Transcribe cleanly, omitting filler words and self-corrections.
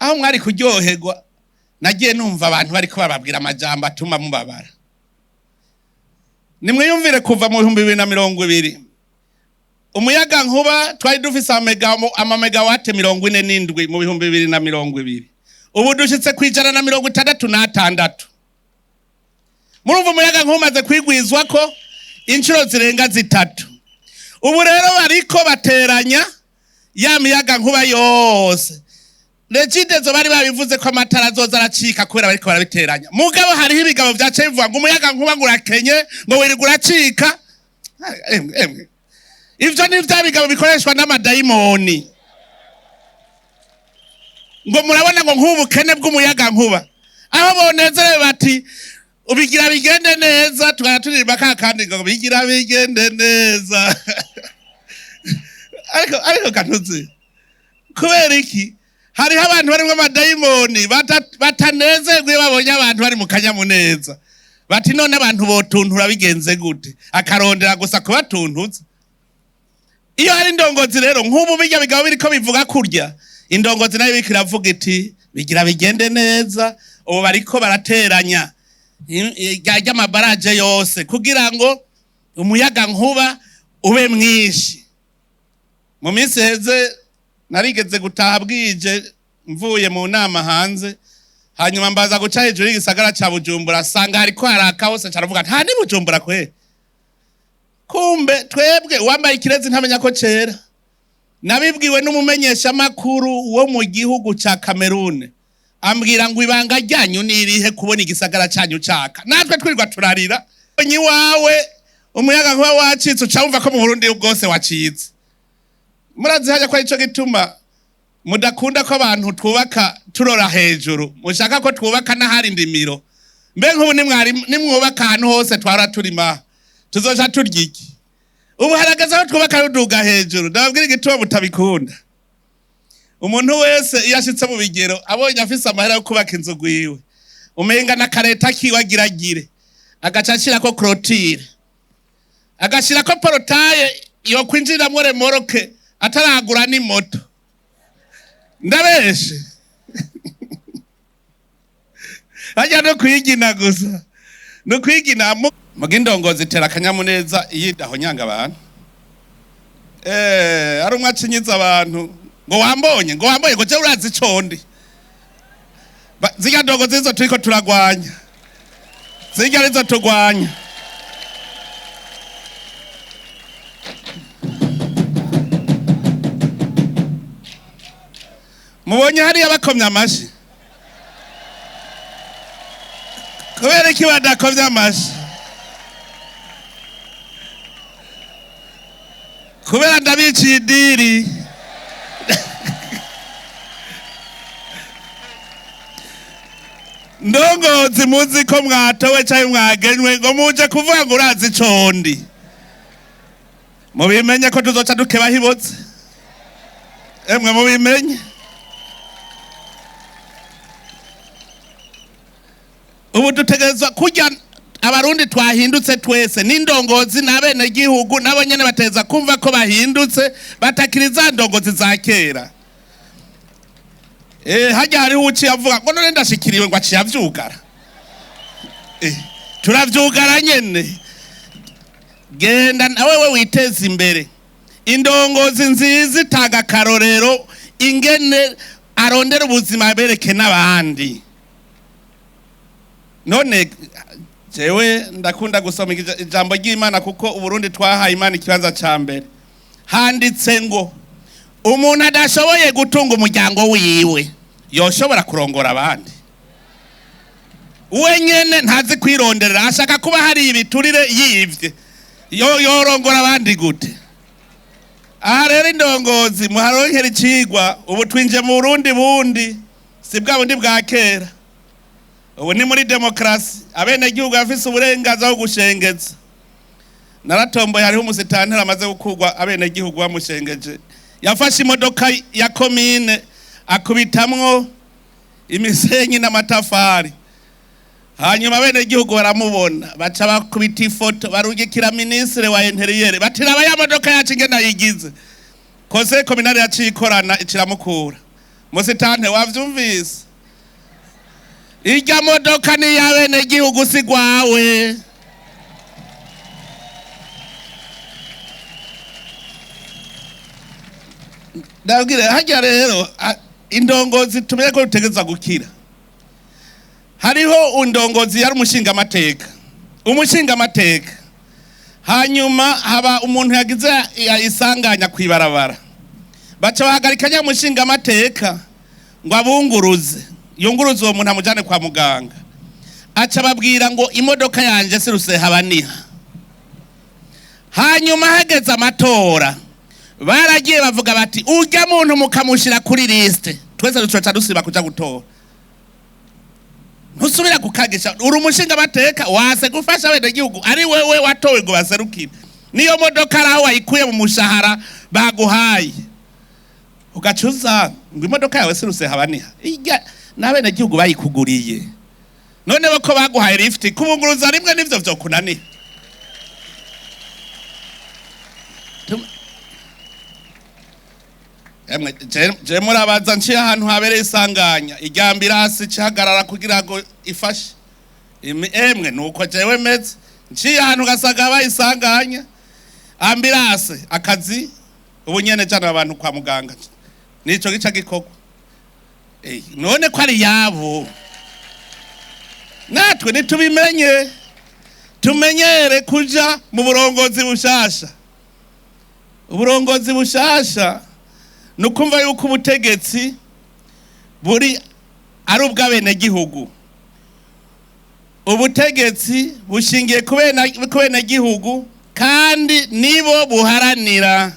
Aho mwari kuryoherwa, nagiye numva abantu bariko bababwira amajambo atuma mubabara. Nimwiyumvire, kuva mu 2020 umuyaga nkuba twari dufise amamegawate 47 mu 2020, ubu dushitse ku 166. Murumva, umuyaga nkuba umaze kwigwizwa ko inshuro zirenga zitatu. Ubu rero bariko bateranya ya miyaga nkuba yose. Regideso bari babivuze ko amatara azoza aracika kubera bariko barabiteranya. Mugabo hariho ibigabo vyaciye bivuga ngo umuyaga nkuba ngo urakenye, ngo wirirwa uracika. Emwe, emwe. Ivyo ni vya bigabo bikoreshwa n'amadayimoni. Ngo murabona ngo nk'ubukene bw'umuyaga nkuba, aho bonezerewe bati ubigira bigende neza, tukaba turirimba ka kandi ngo bigira bigende neza. Ariko kantuzi kubera iki? Hariho abantu barimwo amadayimoni batanezerwa iyo babonye abantu bari mu kanyamuneza. Bati none abantu botuntura bigenze gute? Akarondera gusa kubatuntuza. Iyo hari indongozi rero, nk'ubu bijya bigabo biriko bivuga kurya, indongozi nayo biriko iravuga iti bigira bigende neza. Ubu bariko barateranya ry'amabaraje yose kugira ngo umuyaga nkuba ube mwinshi. Mu minsi heze narigeze gutaha bwije mvuye mu nama hanze, hanyuma mbaza guca hejuru y'igisagara ca Bujumbura, sanga hariko haraka hose. Caravuga nta ni Bujumbura kwe. Kumbe twebwe uwambaye ikirezi ntamenya ko cera. Nabibwiwe n'umumenyeshamakuru wo mu gihugu ca Kamerune, ambwira ngo ibanga ryanyu ni irihe kubona igisagara canyu caka, natwe twirirwa turarira? Iwawe umuyaga nkuba wacitse, uca wumva ko mu Burundi bwose wacitse. Murazi hajya ko arico gituma mudakunda ko abantu twubaka turora hejuru, mushaka ko twubaka n'ahari indimiro. Mbe nk'ubu nimwubaka ahantu hose twara turima, tuzoca turya iki? Ubu harageze aho twubaka ruduga hejuru. Ndababwira igituma mutabikunda. Umuntu wese iyo ashitse mu bigero, abonye afise amahera yo kubaka inzu gwiwe, umenga na kareta kiwe agiragire, agaca ashirako clôture, agashirako portail yo kwinjiriramwo remorque, ataragura n'imoto. Ndabeshe? Hajya no kwigina gusa, no kwigina. Muga indongozi itera akanyamuneza iyo idahonyanga abantu. Ari umwe acinyiza abantu ngo wambonye, ngo wambonye, ngo je urazi ico ndi. Zirya ndongozi zizo turiko turagwanya, zirya arizo turwanya. Mubonye hariya bakomye amashi, kubera iki badakomye amashi? Kubera ndabiciye idiri. Ndongozi, muzi ko mwatowe canke mwagenywe ngo muje kuvuga ngo urazi ico ndi, mubimenye ko tuzoca dukeba hibotse. Emwe, mubimenye. Ubu dutegerezwa kurya abarundi twahindutse twese, n'indongozi n'abenegihugu nabo nyene bateza kumva ko bahindutse, batakiri za ndongozi za kera. Hajya hariho uciye avuga ngo none ndashikiriwe, ngo aciye avyugara. Turavyugara nyene. Genda nawe we witeze imbere. Indongozi nziza itanga akarorero ingene arondera ubuzima, bereke n'abandi. None jewe ndakunda gusoma ijambo ry'Imana, kuko Uburundi twahaye Imana ikibanza ca mbere. Handitse ngo umuntu adashoboye gutunga umuryango wiwe yoshobora kurongora abandi? We nyene ntazi kwironderera, ashaka kuba hari ibiturire yivye, yo yorongora abandi gute? Aha rero indongozi muharonkera icigwa. Ubu twinjiye mu Burundi bundi, si bwa bundi bwa kera. Ubu ni muri demokarasi, abenegihugu bafise uburenganzira bwo gushengeza. Naratomboye, hariho umusitanteri amaze gukurwa, abenegihugu bamushengeje. Yafashe imodoka ya komine akubitamwo imisenyi n'amatafari, hanyuma abenegihugu baramubona, baca bakubita ifoto, barungikira minisitiri wa intérieur, bati raba ya modoka yacu ingene ayigize. Conseil communal yaciye ikorana, iciramukura. Musitante wavyumvise? Irya modoka ni iy'abenegihugu, si gwawe. Ndabwire harya rero, indongozi tumenye ko dutegerezwa gukira. Hariho indongozi yari umushingamateka, umushingamateka, hanyuma haba umuntu yagize isanganya kw'ibarabara, baca bahagarika nyamushingamateka ngo abunguruze, yunguruze uwo muntu amujane kwa muganga. Aca ababwira ngo imodoka yanje si rusehabaniha. Hanyuma hageze amatora, baragiye bavuga bati urya muntu mukamushira kuri liste, twese ducoca dusiba kuja gutora. Ntusubira gukagisha, uri umushingamateka wase gufasha abenegihugu ari wewe watowe ngo baserukire. Niyo modoka ari aho wayikuye mu mushahara baguhaye, ugacuza ngo imodoka yawe si rusehabaniha. Irya n'abenegihugu bayikuguriye, none bo ko baguhaye lift kubunguruza rimwe nivyo vyokunanira? Emwe, je murabaza, nciye ahantu habereye isanganya, irya ambulance icahagarara kugira ngo ifashe. Emwe, nuko jewe meze, nciye ahantu ugasanga habaye isanganya, ambulance akazi ubu nyene jana abantu kwa muganga, nico gica gikorwa. None ko ari yabo, natwe ntitubimenye, tumenyere kuja mu burongozi bushasha. Uburongozi bushasha ni ukumva yuko ubutegetsi buri ari ubw'abenegihugu. Ubutegetsi bushingiye ku benegihugu kandi nibo buharanira.